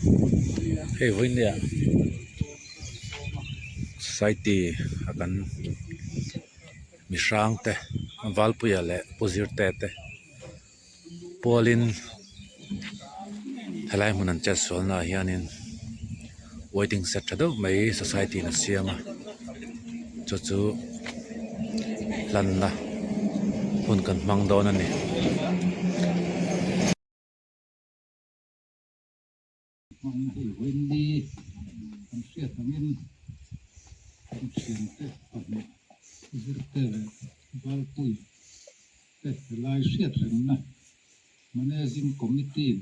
Hei vawinia society a kan mihrang te Valpuia leh Pu Zirte te pualin helai hmun an chet sual naah hianin waiting shed tha deuh mai society in a siam a chu chu hlanna hun kan hmang dawn a ni. Hei vawiin kan hriat angin kan thiante pahnih Zirte leh Valpui te helai hriat rengna Managing Committee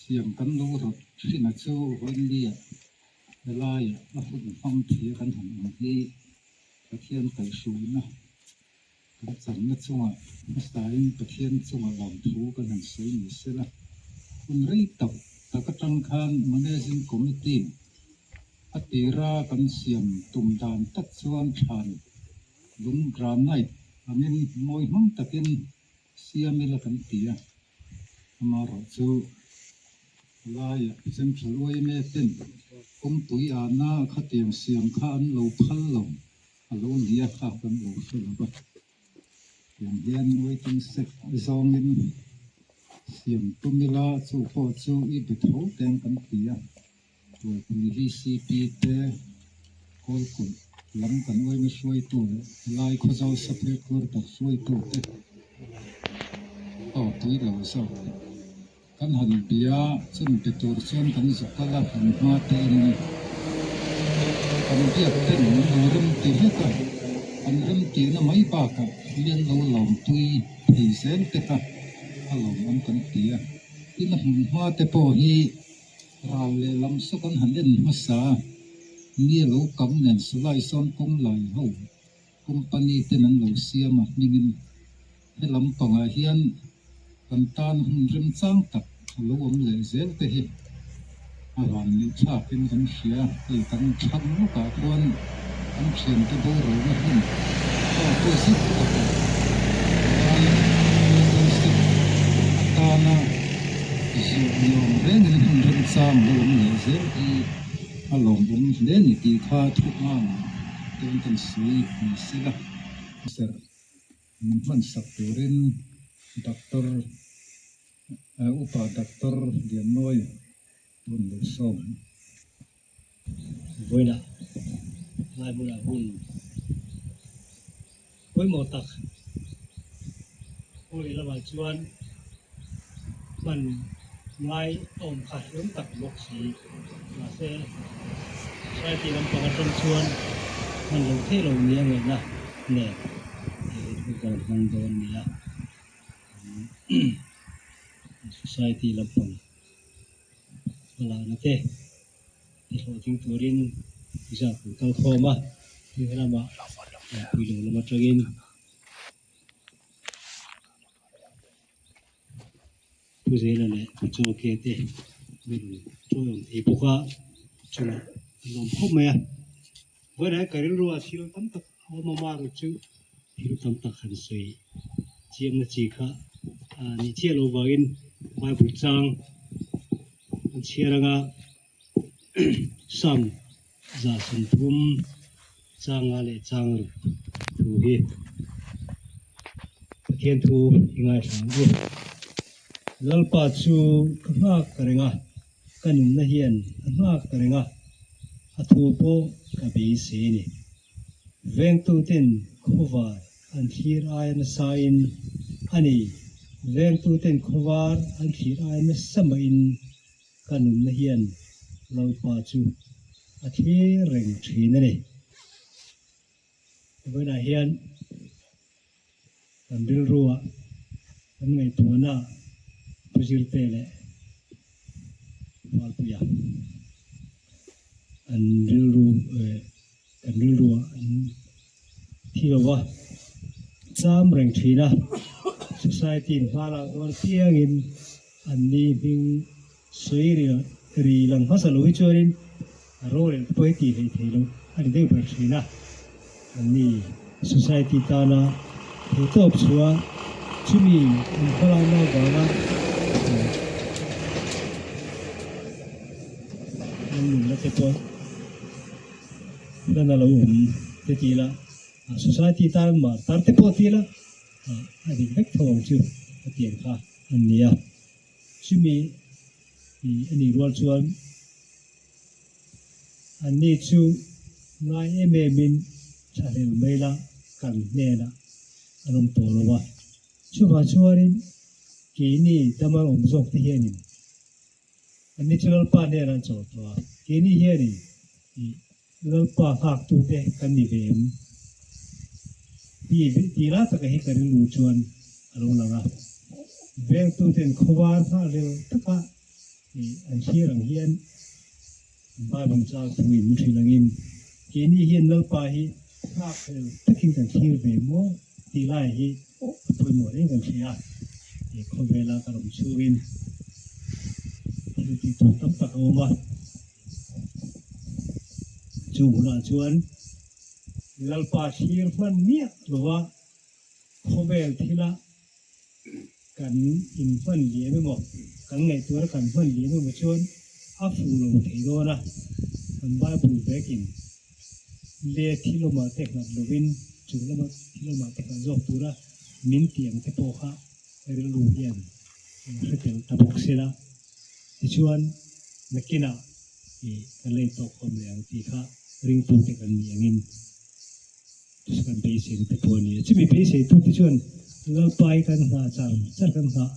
siam kan lo rawt thin a chu vawiin helaiah a hun hmang thei a kan han awm hi Pathian kaihhruaina Kan channa chungah hmasain Pathian chunga lawmthu kan han sawi ni sela, hun rei tak tak atang khan Managing Committee a tira kan siam tum dan tak chuan thlan lung granite angin mawi hmang takin siam ila kan ti a, amaherawhchu laiah Central yma ten kawngpui ahna khatiang siam kha an lo phal lo. A lo nia kha kan lo hre lo va, tiang hian waiting shed zawngin siam tum ila chu pawh chu i be tho teng kan ti a, Tualpui VCP te Kawlkulh lam kan uaina hruaitu leh helai Khawzawl Sub Headquarter hruaitu te aw tui lo zawk. Kan han bia chun be tur chuan kan zu kal a, an hma te in kan biak ten min lo rem ti vek a, an rem tihna mai bakah mi an lo lawmpui thei zel te kha a lawmawm kan ti a. Tin a hmun hma te pawh hi ral lehlam saw kan han en hmasa a, mi a lo kam nen sawlai sawn kawng lai ho Company ten an lo siam a hmingin he lampangah hian kan tan hun remchang tak a lo awm leh zel te hi a van nih thlakin kan hria. Hei kan thlang lawkah khuan kan thiante boralna hun aw pawh zet takah lai waiting shed atana zuah ni awm rengin hun remchang a lo awm leh zel hi a lawmawm hle ni tih kha thu nghangah ten kan sawi ni sela. Serh min hman sak turin Doctor Upa Doctor Liannawi tun lo sawm ang. Vawiinah lai hmunah hun pawimawh tak hawi lamah chuan hman ngai a awm kha hlawm tak bawk si. Mahse, society lampang atang chuan hman lo theih lo nia ngaihna nen thu kan hmang dawn nia. Society lampang hmalakna te ti hlawhtling turin zat an kal khawm a, tin helamah puilo lam atangin Pu Zela leh Pu Chawke te min rawn chawiawm thei bawk a, chungah an awm khawp mai a. Vawiinah hian ka rilru ah thil tam tak a awm a, amaherawh chu thil tam tak han sawi chiamna chi kha ni chiah loh vangin Bible chang an chhiar anga Psalm 130 changa leh chang ruk thu hi Pathian thu i ngaithla ang u. Lalpa chu ka nghak reng a, ka nunna hian a nghak reng a, a thu pawh ka beisei a ni. Vengtuten khawvar an thlir aia nasain a ni, vengtuten khawvar an thlir aia nasa mahin Ka nunna hian Lalpa chu a thlir reng thin a ni. Vawiinah hian kan rilrua kan ngaihtuahna Pu Zirte leh Valpuia an rilru kan rilrua an thi lo va, cham reng thin a, society in hma lak dawn piangin An ni hming sawi ri ri lang hmasa lo hi chuanin a rorel te pawh hi tih hlei thei loh a ni deuh ber thin a. An ni society tana theihtawp chhuah chumi an hmalakna avanga. te pawh hlan a lo awm te ti ila, society tan martar te pawh ti ila a dik vek tho ang chu a tiang kha a ni a. Chumi a nih rual chuan anni chu ngai em emin thlahlel mai la kan hnenah an awm tawh lo a. Chuvang chuanin keini dama awm zawk te hianin anni chu Lalpa hnenah an chawl tawh a, keini hianin ih Lalpa nghaktute kan ni ve em? Tih lai taka hi ka rilru chuan a lo lang a. Vengtuten khawvar nghahlel taka ih an thlir ang hian Bible chang thuin min hrilh angin keini hian Lalpa hi nghakhlel takin kan thlir ve maw tih lai hi a pawimawh reng kan hria a. He khawvela kan awm chhungin thil tih tur tam tak a awm a. Chu hunah chuan Lalpa thlir hman miah lova khawvel thila kan inhman liam emaw, kan ngaihtuahna kan hman liam emaw chuan a fuh lo thei dawn a, kan Bible vekin le thil awmah te nghat lovin chung lama thil awmah te nghat zawk tura min tih ang te pawh kha rilru hian hre tel ta bawk sela tichuan nakinah ih kan la intawhkhawm leh ang tih kha ringtute kan nih angin Chu kan beisei te pawh a ni a. Chumi beisei tu te chuan Lalpa hi kan nghah char char kan nghah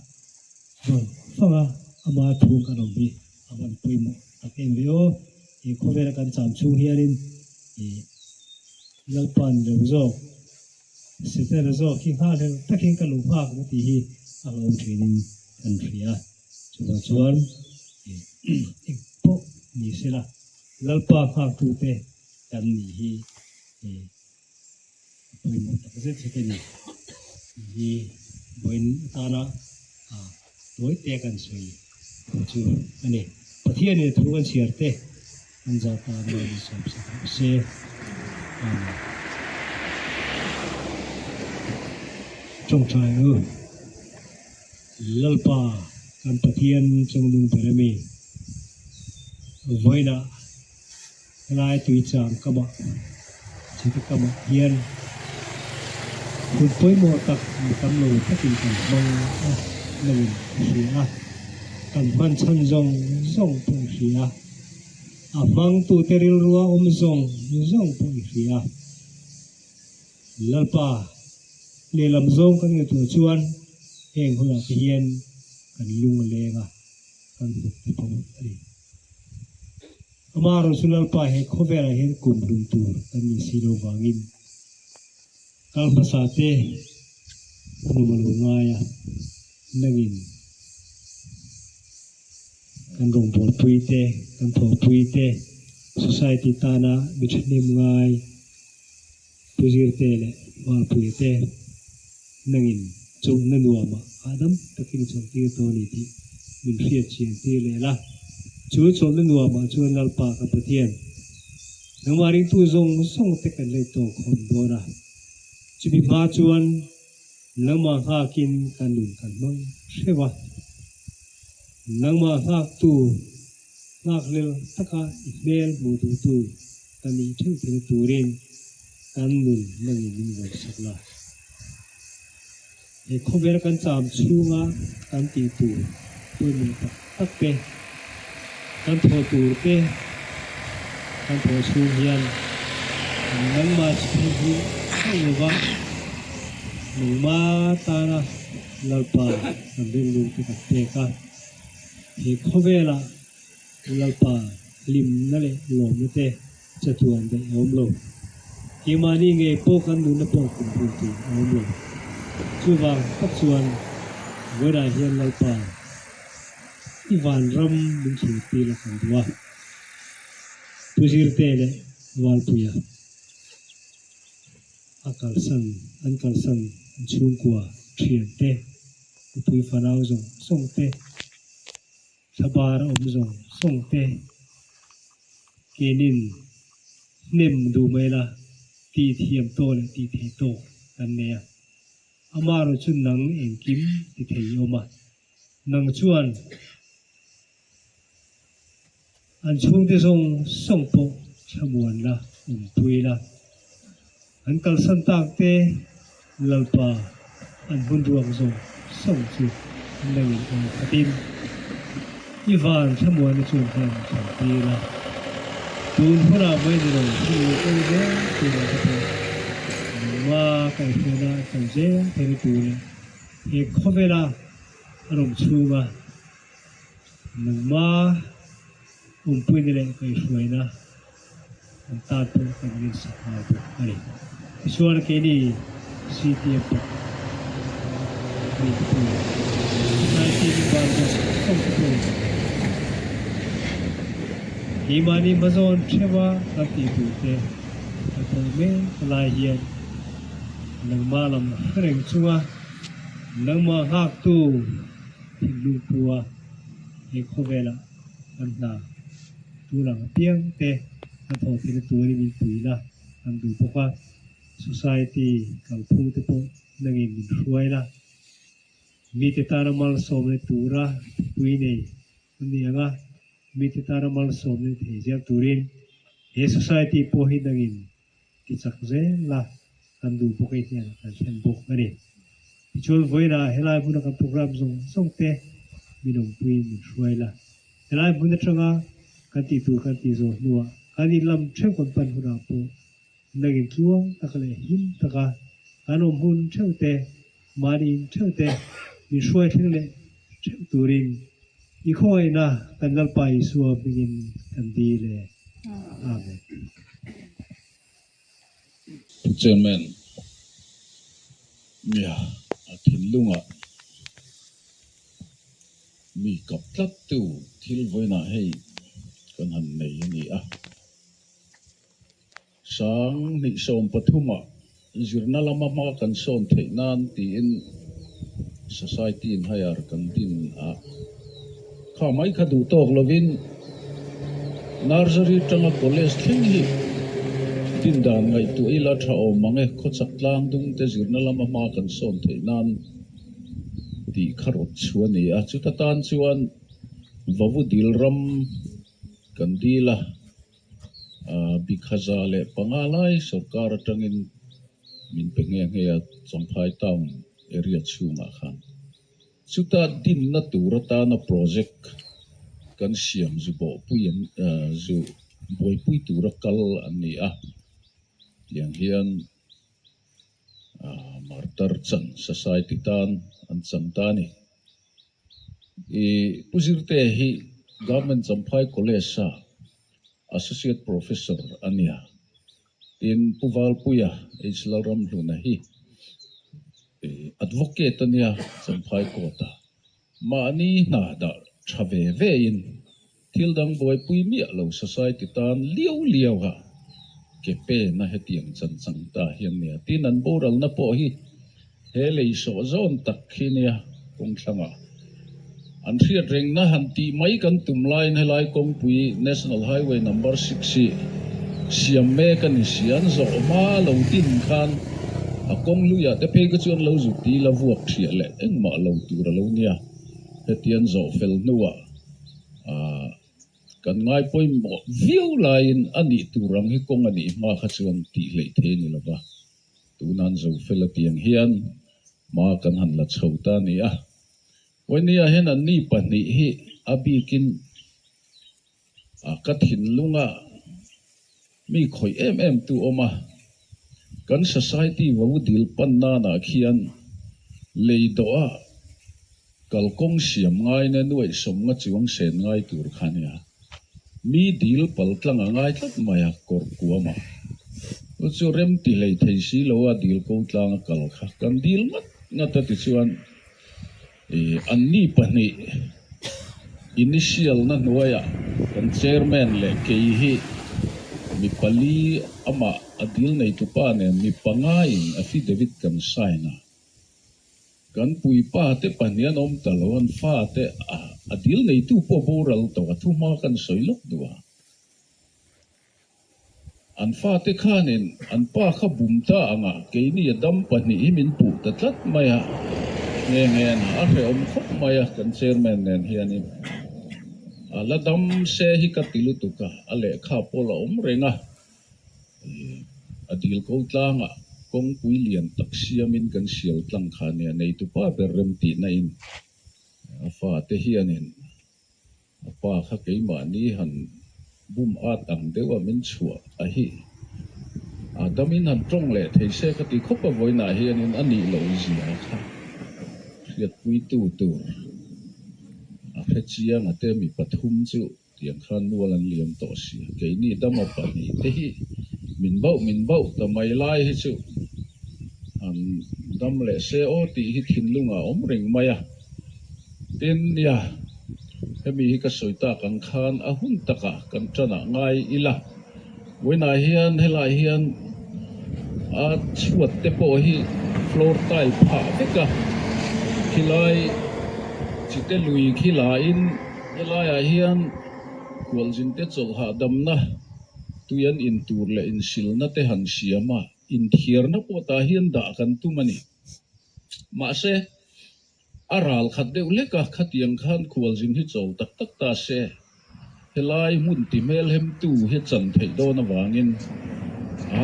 vang vang a, ama thu kan awm hi a van pawimawh tak em ve aw. He khawvela kan cham chhung hianin ih Lalpa ni lo zawk, Setana zawk hi nghahhlel takin ka lo nghak na tih hi a hlawm thinin kan hria. Chuvang chuan ih eng pawh ni sela Lalpa nghaktute kan nih hi a pawimawh tak zet zet a ni. Hi vawiin atana tawi te kan sawi tur chu a ni. Pathianin a thu kan chhiar te an zah ta a ni sawm sak rawh se. Amen. Tawngtai u Lalpa kan Pathian chungnung ber a mi vawiinah Helai tuichang kamah chhete kamah hian hun pawimawh tak mi tam lo takin kan hmang a nangin ka hria a, kan hman chhan zawng zawng pawh i hria a, a hmangtute rilrua awm zawng zawng pawh i hria a. Lalpa, lehlam zawng kan ngaihtuah chuan heng hunah te hian kan lung a leng a, kan hnuk te pawh a ni. Amaherawh chu Lalpa he khawvelah hian kum hlum tur kan nih si lo vangin kal hmasa te an awm a lo ngai a, nangin kan rawngbawlpui te, kan thawhpui te, society tana mi thahnem ngai Puzirte leh Valpuia te nangin chawlhna nuama hahdam takin i chawlhtir tawh a ni tih min hriat chian tir leh la. Chu chawlhna nuamah chuan Lalpa ka Pathian, nangmah ringtu zawng zawng te kan lei tawk khawm dawn a. Chumi hma chuan nangmah nghakin ka nun kan hmang hreuh a. Nangmah nghaktu Nghakhlel taka i hmel hmuh duhtu ka nih theuh theihna turin kan nun nangin min vawi sak la. He khawvel kan cham chhunga kan tih tur pawimawh tak tak te, kan thawh tur te kan thawh chhung hian nangmah chhung hi chauh lova nangmah tana Lalpa kan rilru te kan pek a. He khawvela Lalpa hlimna leh lawmna te chatuan daih a awm lo. Keimahni ngei pawh kan nunna pawh kumhlun tur a awm lo. Chuvang tak chuan vawiinah hian Lalpa i vanram min thlirtir la kan duh a, Pu Zirte leh Valpuia a kalsan an kalsan an chhungkua thiante Mipui fanau zawng zawng te, thlabar a awm zawng zawng te keinin hnem duh mai la tih thiam tawk leh tih thei tawk kan nei a. Amaherawh chu nang engkim ti thei i awm a, nang chuan. An chhungte zawng zawng pawh thlamuan la awmpui la. An kalsan tak te Lalpa an hun ruak zawng zawng chu nangin awm khatin i van thlamuanna chuan hman thlen tir a. Tun hunah mai ni lo hun lo kal zel turah te pawh nangma kaihhruaina a kal zel theihna tur leh he khawvela a rawm chhunga nangma awmpuina leh kaihhruaina an tan pawh kan rinsak nghal bawk a ni. Tichuan keini CTM pawh mite pawhin Society member zawng zawng te pawhin keimahni hmazawn theuha kan tih tur te kan thawh mek lai hian nangmah lam hre reng chunga nangmah nghaktu thinlung pua he khawvelah kan hna tul ang apiang te kan thawh theihna turin min pui la kan duh bawk a, society kalphung te pawh nangin min hruai la, mite tana malsawmna tura thupui nei a ni ang a, mite tana malsawmna ni thei zel turin he society pawh hi nangin ti chak zel la kan duh bawk ei hian kan thlen bawk a ni. Tichuan vawiinah helai hmuna kan program zawng zawng te min awmpuiin min hruai la. Helai hmun atanga kan tih tur kan tih zawh hnuah kan inlam theuh kan pan hunah pawh nangin tluang taka leh him taka kan awm hun theuh te, mahni in theuh te min hruai thleng leh theuh turin i khawngaihna kan Lalpa Isua hmingin kan dil e. Amen. Pu Chairman, nia a thinlungah mi kap tlat tu thil vawiinah hei kan han nei a ni a. 2013 ah zirna lama hma kan sawn theih nan tiin Society in hire kan din a, kha mai kha duh tawk lovin Nursery tanga College thleng hi din dan ngaihtuah ila tha awm ang e, khawchhak tlang dung te zirna lama hma kan sawn theih nan tih kha rawt chu a ni a, chuta tan chuan Vavu dil ram kan dil a. Bikhaza leh panga lai sorkar atangin min pe nghe nghe a, Champhai town area chhungah khan. Chuta dinna tur atana project kan siam zu bawhpui an zu buaipui tura kal an ni a, tiang hian Martar chan society tan an chan ta a ni. I Pu Zirte hi Government Champhai College-a Associate Professor a nia. Tin, Pu Valpuia H Lalramhluna hi Advocate a nia Champhai Court-a. Mahni hna dah tha ve vein Thil dang buaipui miah lo society tan liau liau a ke pen a hetiang chan chang ta hian nia. Tin an boralna pawh hi he lei sawh zawn tak khi nia kawng thlangah an hriat rengna han tih mai kan tum laiin helai kawngpui National Highway Number 6 hi siam mek a ni si. An zawh hma lo din khan a kawng luiah te phei kha chuan lo zuk dil a vuak thiah leh engmah lo tur a lo nia. Hetiang zawh fel hnuah Aaa kan ngai pawimawh viau laiin a nih tur ang hi kawng a nih hma kha chuan tih hleih thei a ni lo va, tunan zo fel a tiang hian hma kan han la chho ta a ni a. Pawimawhah hian anni pahnih hi a bikin ka thinlunga mi khawih em em tu awm a, kan society vo dil pan nanah khian lei dawha kalkawng siam ngaina nuaihsawm nga chuang sen ngai tur kha nia. Mi dil pal tlang a ngai tlat mai a, kawr kuamah. Chu chu rem ti hlei thei si lo a dil ko tlang a kal kha kan dil ngat ngat a tichuan Anni pahnih initial na hnuaiah kan chairman leh kei hi mi pali amah a dil neitupa nen mi panga in affidavit kan sign a. Kan puipa te pahnih an awm ta lo, an fa te a dil neitu pawh boral tawh a thuhma kan sawi lawk duh a. An fate khanin an pa kha bum ta anga keini a dam pahnih hi min puh ta tlat mai a, nghe nghe na a hrehawm khawp mai a kan chairman nen hianin. A la dam se hi ka ti lutuk a, a lehkha pawh la awm reng a. A dil ko tlangah kawngpui lian tak siamin kan sial tlang kha nia neitupa ber rem tihna in a fate hianin A pa kha keimahni han bum at ang deuh a min chhuah a hi. A damin han tawng leh thei se ka ti khawp a vawiinah hianin a nih loh zia kha hriatpuitu tur a hre chiang a te mi pathum chu tiang khan mual an liam tawh si a. Keini dama pahnihte hi min bauh min bauh ta mai lai hi chu han dam leh se aw tih hi thinlungah a awm reng mai a. Tin, nia, hemi hi ka sawi tak ang khan a hun takah kan tanah ngai ila. Vawiinah hian helaiah hian a chhuat te pawh hi floor tile phah vek a, khilai chite lui khi lain helaiah hian khualzin te chawlh hahdamna tui an in tur leh insilna te han siam a, inthiarna pawh tah hian dah kan tum a ni. Mahse. A ral khat deuh hlek a, khatiang khan khualzin hi chawl tak tak ta se, helai hmun ti hmelhemtu hi chan theih dawn avangin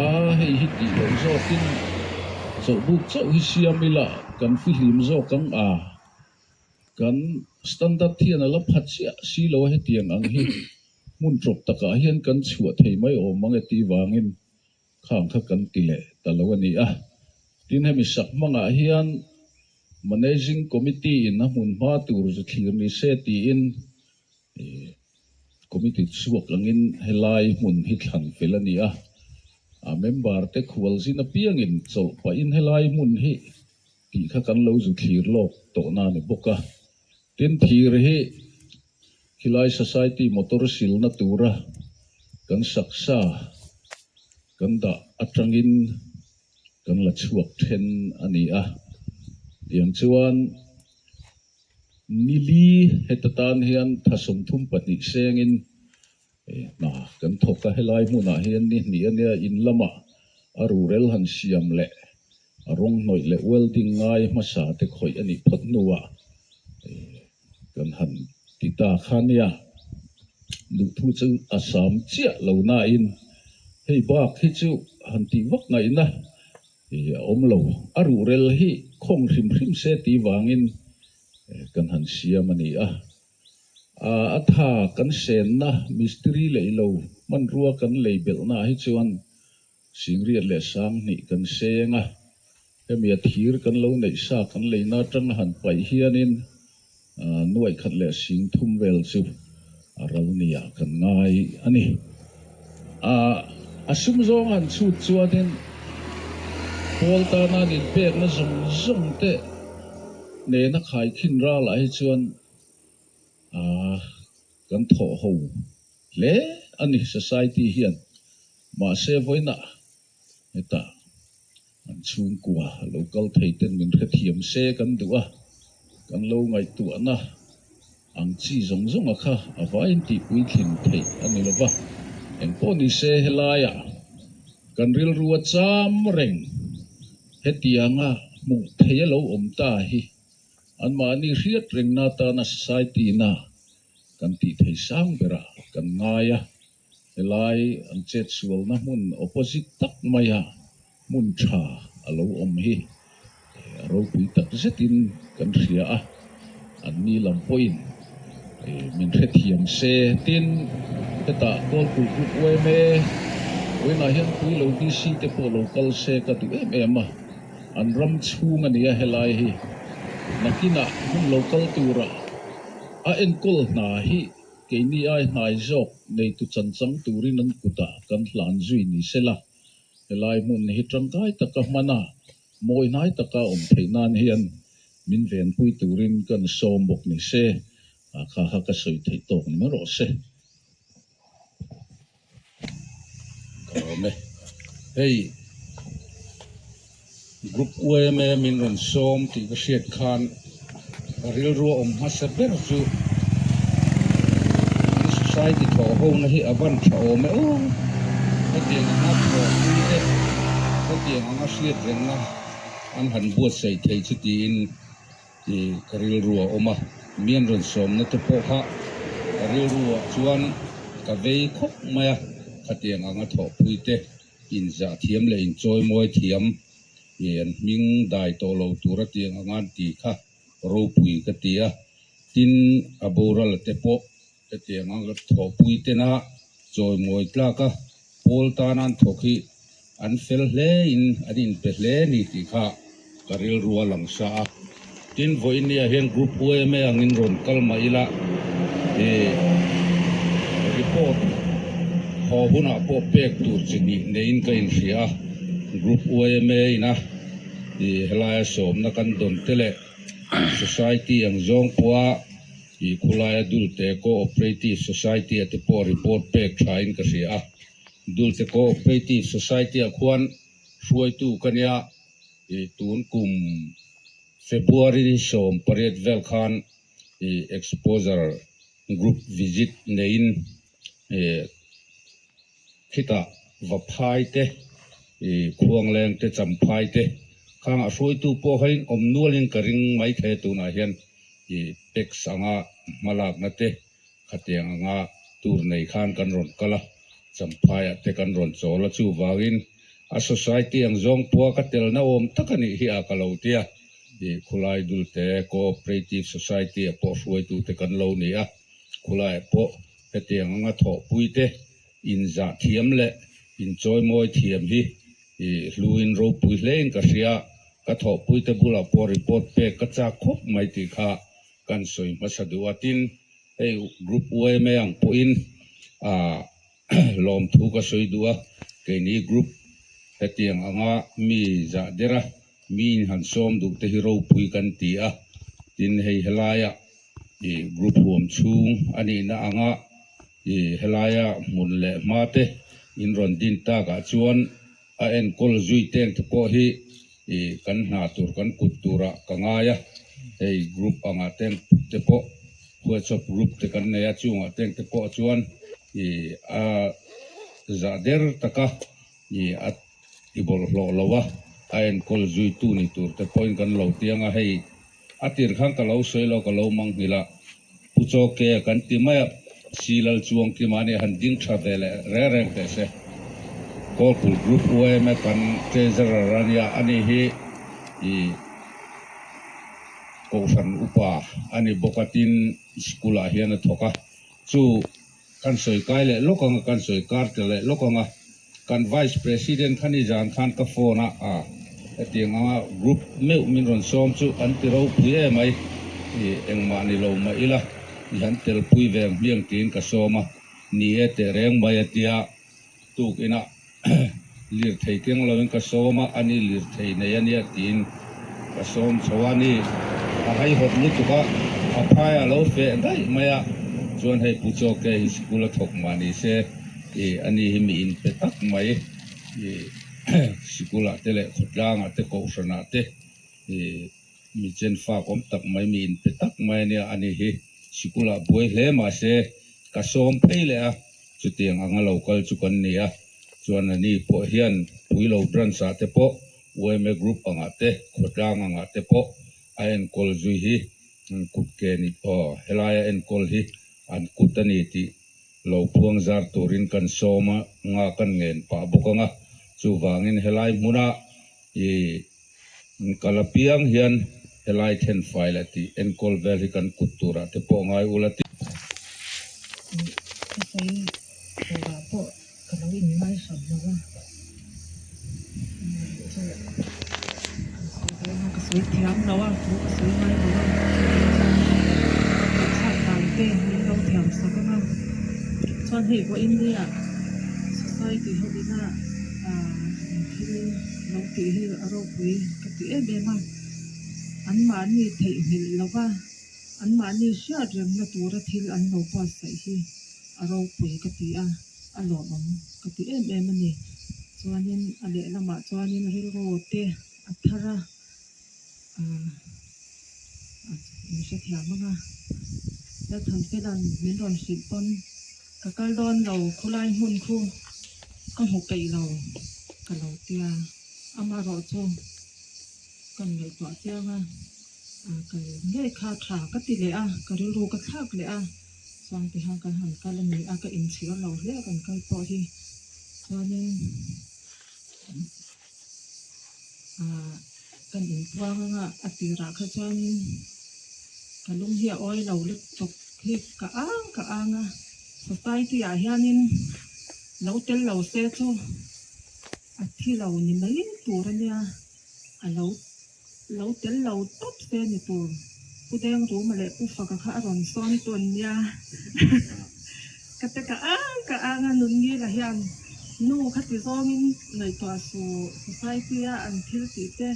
a hei hi tih loh zawkin chawlhbuk chauh hi siam ila kan fihlim zawk ang a, kan standard hian a la pha chiah si lo a hetiang ang hi hmun tawp takah hian kan chhuah thei mai awm ang e tih vangin Khang kha kan ti leh ta lo a ni a. Tin, hemi sak hmangah hian Managing Committee in a hmun hma tur zu thlir ni se tiin Committee chhuak angin helai hmun hi thlan fel a ni a. A member te khualzin apiangin chawlh pahin helai hmun hi tih kha kan lo zu thlir lawk tawhna a ni bawk a. Tin, thir hi khilai society motor silna tura kan saksa kan dah atangin kan la chhuak then a ni a. Tiang chuan nili heta tan hian tha 32 sengin hna kan thawk a. Helai hmunah hian ni hnih a nia, in lamah a ruhrel han siam leh a rawng hnawih leh welding ngai hmasa te khawih a nih phawt hnuah kan han ti ta kha nia. Duhthu chu a sam chiah lo nain hei bak hi chu han tih vak ngaihna a awm lo. A ruhrel hi khawng hrim hrim se tih vangin kan han siam a ni a. A tha kan senna mistiri lei lo hmanrua kan lei belhna hi chuan Singriat leh Sanghnih kan seng a, hemi a thir kan lo neih sa kan leina atanga han paih hianin nuaih khat leh sing thum vel chu a ral nia kan ngai a ni. A sum zawng han chhut chuanin Paul tana an inpekna zawng zawng te nena khaikhin ralah hi chuan kan thawh ho hle a ni society hian. Mahse vawiinah hetah an chhungkua lo kal thei ten min hrethiam se kan duh a, kan lo ngaihtuahna ang chi zawng zawnga kha a vaiin tihpui thlin theih a ni lo va. Engpawh ni se helaiah kan rilru a cham reng hetianga hmuh theih a lo awm ta hi anmahni hriat rengna atana society-na kan tih thei sang berah kan ngai a. Helai an chetsualna hmun opposite tak maia hmun tha a lo awm hi a ropui tak zetin kan hria a, anni lam pawhin min hrethiam se. Tin, hetah Kawlkulh Group yma vawiinah hian Puilo DC te pawh lo kal se ka duh em em a, an ram chhung a nia helai hi. Nakinah hun lo kal turah a enkawl hna hi Keini ai hnai zawk neitu chanchang turin an kutah kan hlan zui ni sela, helai hmun hi tangkai taka hman a, mawi hnai taka awm theih nan hian min venpui turin kan sawm bawk ni se, a kha kha ka sawi theih tawk ni mai rawh se. Ka lawm e. Hei group yma min rawn sawm tih ka hriat khan ka rilru a awm hmasa ber chu kan society thawh ho na hi a van tha awm e aw. Hetiang anga thawhpui te, hetiang anga hriat rengna an han buatsaih thei chu tiin. Tih ka rilru a awm a, mi an rawn sawmna te pawh kha rilruah chuan ka vei khawp mai a, khatiang anga thawhpui te inzah thiam leh inchawimawi thiam ih an hming dai tawh lo tur a tiang anga an ti kha ropui ka ti a, tin a boral te pawh hetiang anga thawhpui tena chawimawi tlak a pawl tan an thawk hi an fel hle in an inpe hle ni tih kha ka rilru a lang sa a. Tin, vawiin hian Group UMA angin rawn kal mah ila ih report haw hunah pawh pek tur chi hnih neiin ka inhria a, Group UMA ina ih helaia sawmna kan dawn te leh Society ang zawng pawha ih khulaia Dulte Co-operative Society a te pawh report pek thain ka hria a. Dulte Co-operative Society ah khuan hruaitu ka nia ih tun kum February 18 vel khan ih exposure group visit neiin ih khitah Vaphai te ih Khuangleng te Champhai te khangah hruaitu pawh hain awm nualin ka ring maithei a tunah hian ih tax anga hmalakna te Khatiang anga tur nei khan kan rawn kal a, Champhaiah te kan rawn chawl a, chuvangin a society ang zawng pawha ka telna awm tak a nih hi a ka lo ti a, ih khulai dulte cooperative society ah pawh hruaitute kan lo ni a, khulaiah pawh hetiang anga thawhpui te inzah thiam leh inchawimawi thiam hi ih hluin ropui hlein ka hria, ka thawhpuite bulah pawh report pek ka chak khawp mai tih kha kan sawi hmasa duh a, tin hei group yma ang pawhin ah lawmthu ka sawi duh a, keini group hetiang anga mi zah der a, mi in han sawm duh te hi ropui kan ti a, tin hei helaia ih group huam chhung a nihna anga ih helaia hmun leh hma te in rawn din takah chuan A enkawl zui teng te pawh hi ih kan hna tur kan kut turah ka ngai a, hei group angah teng te pawh whatsapp group te kan nei a, chungah teng te pawh chuan ih a zah der taka ih a ti bawlhhlawh lo a, a enkawl zui tu ni tur te pawhin kan lo tiang a, hei A tir khan ka lo sawi lo, ka lo manghilh a, Pu Chawke kan ti mai a, Silal chuang ki mahni han ding tha ve leh reng reng teh se. Kawlpul Group yma kan Treasurer a nia, ani hi i Kohhran upa a ni bawk a, tin school ah hian a thawk a, chu Kan sawi kai leh lawk anga, kan sawi kar ta leh lawk anga, kan Vice President kha nizan khan ka phone a, a hetiang anga group meuh min rawn sawm chu an ti ropui em mai, i engmah ni lo mah ila, i han telpui ve ang hmiang tiin ka sawm a, ni e teh reng mai a tia. Tuk inah lirthei keng loin ka sawm a, ani lirthei nei a nia tiin ka sawm chho a ni. A haihawt lutuk a, a phai a lo feh daih mai a, chuan hei Pu Chawke hi school a thawk mah ni se, ih ani hi mi inpe tak mai, ih sikul ah te leh khawtlang ah te kohhran ah te ih Mi chen fak awm tak mai, mi inpe tak mai a nia, ani hi sikulah buai hle mahse ka sawm phei leh a, chutiang anga lo kal chu kan ni a, chuan ani pawh hian Puilo branch ah te pawh yma group angah te, khawtlang angah te pawh a enkawl zui hi kut ke ni aw helaia enkawl hi an kut a ni tih lo phuang zar turin kan sawm a nga kan ngen pah bawk ang a, chuvangin helai hmuna i Kal apiang hian helai then fai leh tih enkawl vel hi kan kut turah te pawh ngai ula tih. Ka sawi turah pawh ka lo inngaihhran lo a, chu kan sawi dawn a, ka sawi thiam lo a, thu ka sawi ngai lo a, ngaihthlak dan te min lo thiam sak ang a, chuan hei vawiin nia society ho ina thil Lo tih hi a ropui ka ti em em a, anmahni theihnghilh lova anmahni hriat remna tura thil an lo buatsaih hi a ropui ka ti a, a lawmawm ka ti em em a ni. Chuanin a lehlamah chuanin rilru te a thar a, aah min hrethiam ang a, Lalthanfela'n min rawn hrilh pawn Ka kal dawn lo, khulai hmun khu ka hmu peih lo ka lo tia, amaherawh chu kan ngaihtuah chiang a, kal ngei kha tha ka ti leh a, ka rilru ka thlak leh a. Chuan tihian kan han kal a ni a, ka inchhir lo hle a kan kal pawh hi. Chuanin ah kan inpuang anga a tirah kha chuanin ka lung hi a awi lo lutuk hi ka ang ka ang a, society ah hianin lo tel lo se chu a thi lo ni mai tur a nia, a lo. Lo tel lo tawp se ni tur. Pu Dengruma leh Pu Faka kha a rawn sawn tawn nia. Ka te ka ang ka ang a Nunngila hian nu kha ti zawngin ngaihtuah suh society a an thil tih te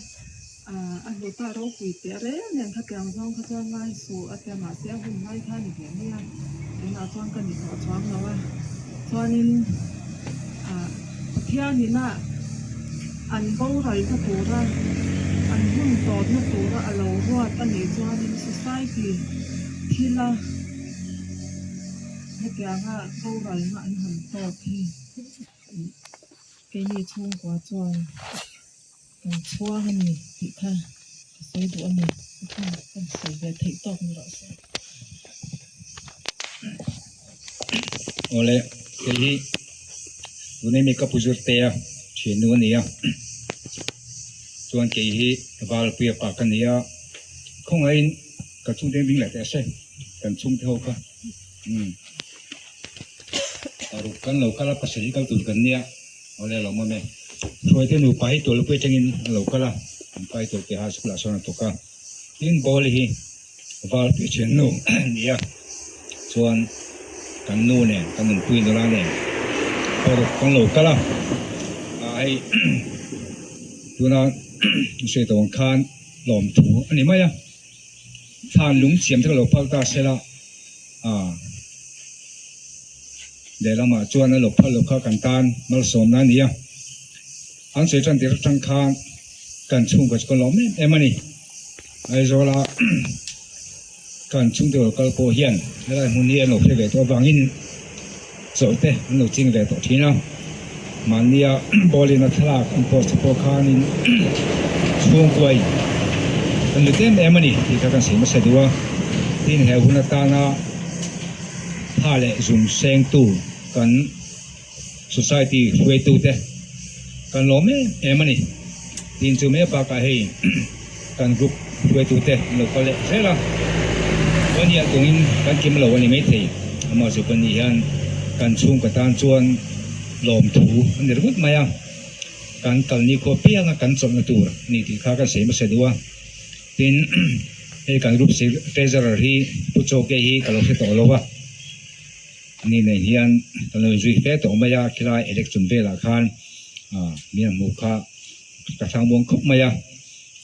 a hlut a ropui teh reng nen khatiang zawng kha chuan ngai suh a tia mahse a hun lai kha a ni ve mai a tunah chuan ka ni tawh chuang lo a chuanin ah Pathianin a an boralna tura an hun tawpna tura a lo ruat a nih chuanin society thila hetianga boralna an han tawp hi keini chhungkua chuan kan chhuang a ni tih kha ka sawi duh a ni kan sawi ve theih tawk ni rawh se. Awle kei hi tuna mi ka pu zir te a thiannu a ni a chuan kei hi Valpuia pa ka ni a khawngaihin ka chhungte ding leh teh se kan chhungte ho kha umm paruk kan lo kal a pasarih kal tur kan nia awle a lo awm e hruaite nupa hi tualpui atangin a lo kal a an pa hi tualpui high school ah sawn a thawk a tin ball hi. Valpui thiannu ni a, chuan kan nu nen kan nunpui nula nen paruk kan lo kal a, ah hei tuna sawi tawh ang khan lawmthu a ni mai a, thlan lung siam te ka lo phal ta sela ah lehlamah chuan a lo phal lo kha kan tan malsawmna a ni a, an sawi tan tir atang khan kan chhungkua chu kan lawm em em a ni. Aizawla kan chhungte lo kal pawh hian helai hmun hi an lo hre ve tawh avangin chawlh te an lo ching ve tawh thin a, mahnia ball in a thlalak an post te pawh khanin chhungkuai an lut em em a ni tih kha kan sawi hmasa duh a, tin he hun atana tha leh zung sengtu kan Society hruaitute kan lawm em em a ni. Tin chu mai bakah hei kan group hruaitute an lo kal leh zel a, Pawhniah tungin kan kim lo a ni maithei. Amah chu kan nih hian kan chhungkaw tan chuan lawmthu a ni ringawt mai a, kan kal nikhua pianga kan chawlhna tur a ni tih kha kan sawi hmasa duh a. Tin hei kan group treasurer hi Pu Chawke hi ka lo hre tawh lo a. Ani nen hian kan lo inzui fe tawh mai a, khilai election velah khan ah mi a hmuh kha ka thlang muang khawp mai a,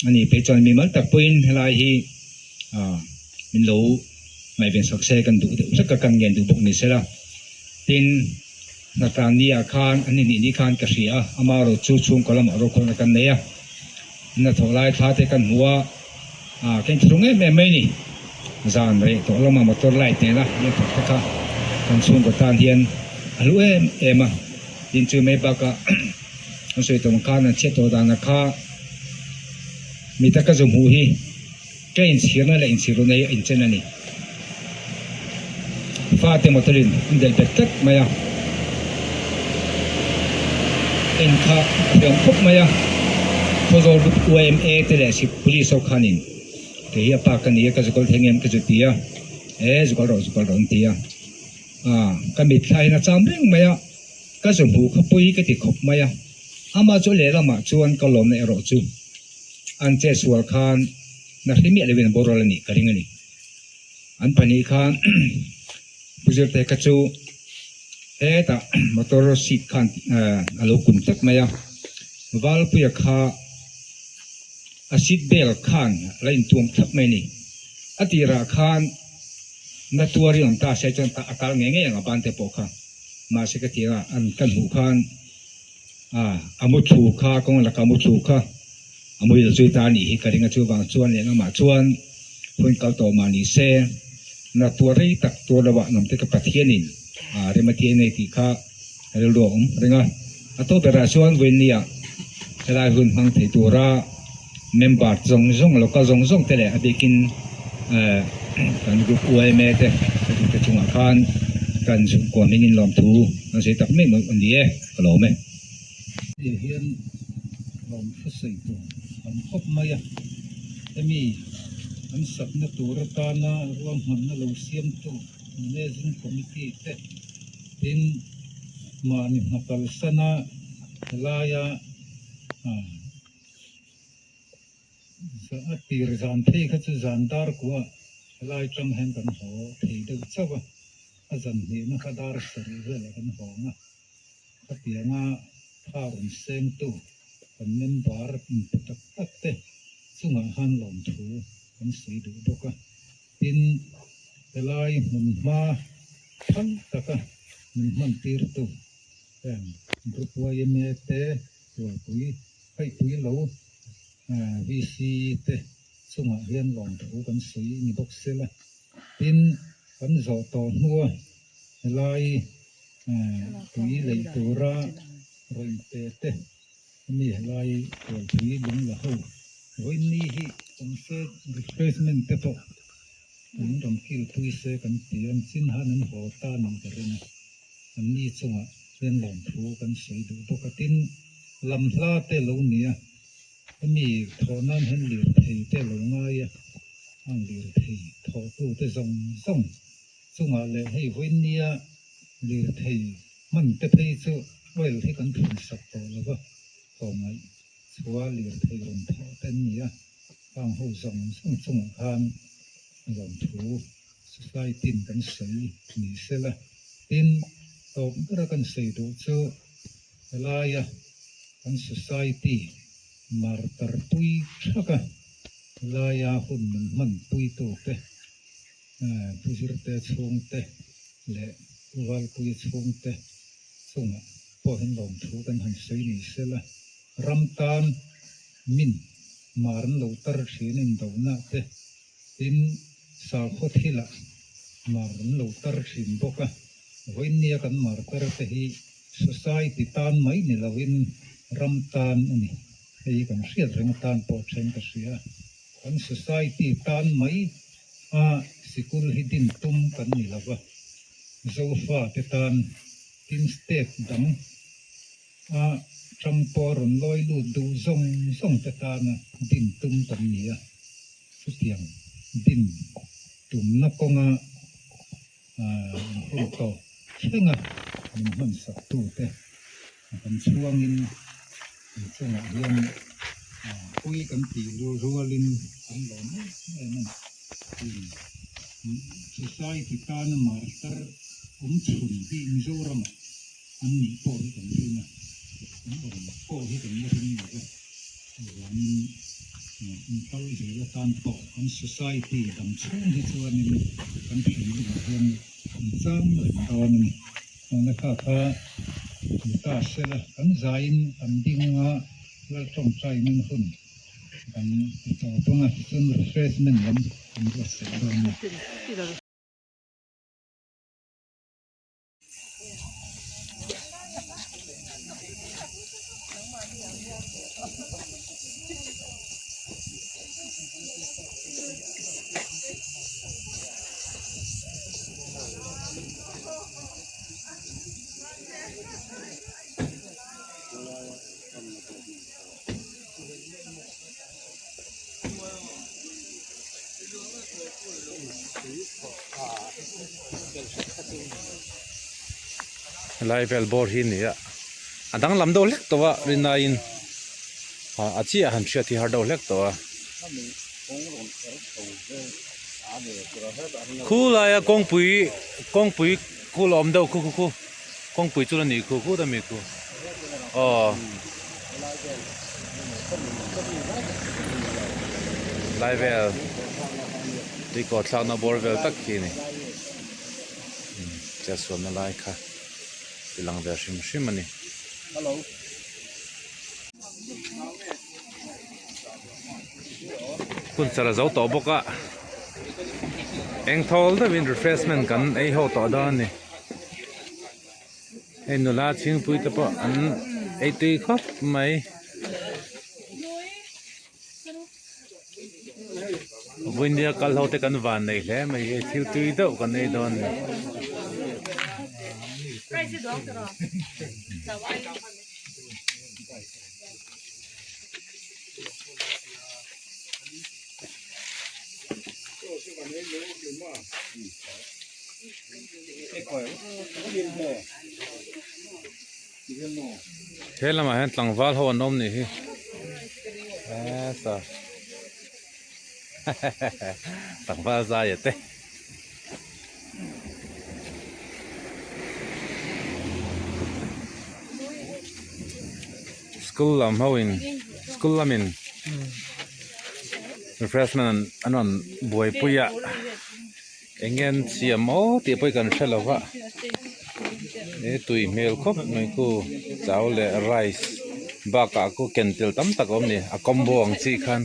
ani phei chuan mi mal tak pawhin helai hi ah min lo ngaihven sak se kan duh deuh hlek a, kan ngen duh bawk ni sela. Tin, hnatlan ni ah khan an innih ni khan ka hria a, amaherawh chu chhungkaw lamah rokhawlna kan nei a, hnathawh lai thla te kan hmu a, Ah ka inthlung em em mai ni. Zan reh tawh lama motor light nena min thawk te kha kan chhungkaw tan hian a hlu em em a. Tin chu mai bakah an sawi tawh ang khan an chhiat tawh dana kha mi taka zu hmuh hi ka inchhirna leh inchhirna hi a inchen a ni. Fate motor in an delh bet tlat mai a, en kha a hriam khawp mai a, Khawzawl group YMA te leh Sip Police ho khanin kei hi a pa ka ni a ka zukal thei ngem ka zu ti a, e zukal rawh zukal rawh an ti a, ah ka mitthla hian a cham reng mai a, ka zu hmuh kha pawi ka ti khawp mai a, amah chu lehlamah chuan ka lawmna erawh chu an chetsual khan na hre miah lovin a boral a nih ka ring a ni. An pahnih khan Pu Zirte kha chu hetah motor seat khan a lo kun tlat mai a, Valpuia kha a seat belt khan a la intuam thlap mai a ni. A tirah khan na tuarin awm ta se chuan a kal ngei ngei ang a ban te pawh kha, mahse ka tirah an kan hmuh khan a muthlu kha kawng laka muthlu kha a muhil zui ta a nih hi ka ring a, chuvang chuan leh lamah chuan hun kal tawh mah ni se na tuar rei tak tuar lo ah nawmte ka Pathianin a rem a ti a nei tih kha ka rilru a awm reng a, a tawp berah chuan vawiinniah helai hun hmang thei tura member zawng zawng local zawng zawng te leh a bikin kan group YMA te te chungah khan. khan kan chhungkua hmingin lawmthu kan sawi tak mai mai a ni e, ka lawm e. Hetiang hian lawmthu sawi tur tam khawp mai a, hemi an sakna tur atana ruahmanna lo siamtu Managing Committee te tin mahni hna kalsana helaia a tir zan phei kha chu zan dar kuah helai tang hian kan haw thei deuh chauh a, a zan hnihna kha dar sarih velah kan hawng a. Khatianga tha rawn sengtu kan member inpe tak tak te chungah khan lawmthu kan sawi duh bawk a. Tin, helai hmun hma phal taka min hman tirtu heng Group yma te, Tualpui, Haihpui lo VC te chungah hian lawmthu kan sawi ni bawk sela. Tin, kan zawh tawh hnua helai tui leih tura rawn pe te hemi helai tualpui lung la ho vawiin ni hi awm se refreshment te pawh an rawn kil pui se kan ti a an chin han an haw ta nih ka ring a an ni chungah hian lawmthu kan sawi duh bawk a tin lam hla te lo ni a hemi thawh nan hian lirthei te lo ngai a ang lirthei thawhtu te zawng zawng Chungah leh hei vawinia lirthei hman te phei chu oil hi kan thun sak tawh lo va, tlawmngaih chhua lirthei rawn thawh te an ni a, khang ho zawng zawng chungah khan lawmthu society in kan sawi ni sela. Tin, tawp bera kan sawi duh chu helaia kan society mar tarpui thaka helaia hun min hmanpuitute Pu Zirte chhungte leh Pu Valpuia chhungte chungah pawh hian lawmthu kan han sawi ni sela, ram tan min mar an lo tar thin indona te, tin sakhaw thilah mar an lo tar thin bawk a, vawiinnia kan mar tar te hi society tan mai ni loin ram tan a ni. Hei kan hriat reng atan pawh then ka hria. Kan society tan mai a sikul hi din tum kan ni lo va, Zofa te tan tin state dang a tang pawh rawn lawi lut duh zawng zawng te tana din tum kan ni a, chutiang din tumna kawnga hun tawp thlenga min hman sak tute kan chhuangin kan chungah hian pui kan tih rualin kan lawm em em a ni. Society tana martar awm chhun hi Mizoramah an nih pawh hi kan ring a, an awm pawh hi kan la ring lo va, chuvangin in kal zel atan pawh kan society dang chhung hi chuanin kan thinlungah hian an chang reng dawn a ni. Tuna kha kha ni ta sela kan zaiin kan ding anga Laltawngtainin hun kan ti tawp anga tichuan refreshment lam kan buatsaih dawn a ni. Helai vel bawr hi a ni a a danglam deuh hlek tawh a rinaiin a chiah han hriat hi har deuh hlek tawh a khulaia kawngpui kawngpui khu la awm deuh khu khu khu kawngpui chu la nih khu khut a mi khu aw lai vel tui kawr thlakna bawr vel tak khi a ni chetsualna lai kha ti lang ve hrim hrim a ni. Hun char a zo tawh bawk a eng thawl deuhin refreshment kan ei ho tawh dawn a ni. Hei nula chhingpui te pawh an ei tui khawp mai. Vawinia kal ho te kan van nei hle mai hei thil tui deuh kan ei dawn a ni. He lamah hian tlangval ho an awm nih hi heta tlangval zai a te. School lam ho in school lamin refreshment an rawn buaipui a eng nge an siam maw tih pawh hi kan hre lo va he tui hmel khawp mai khu chau leh rice bakah khu ken tel tam tak a awm a ni a combo ang chi khan.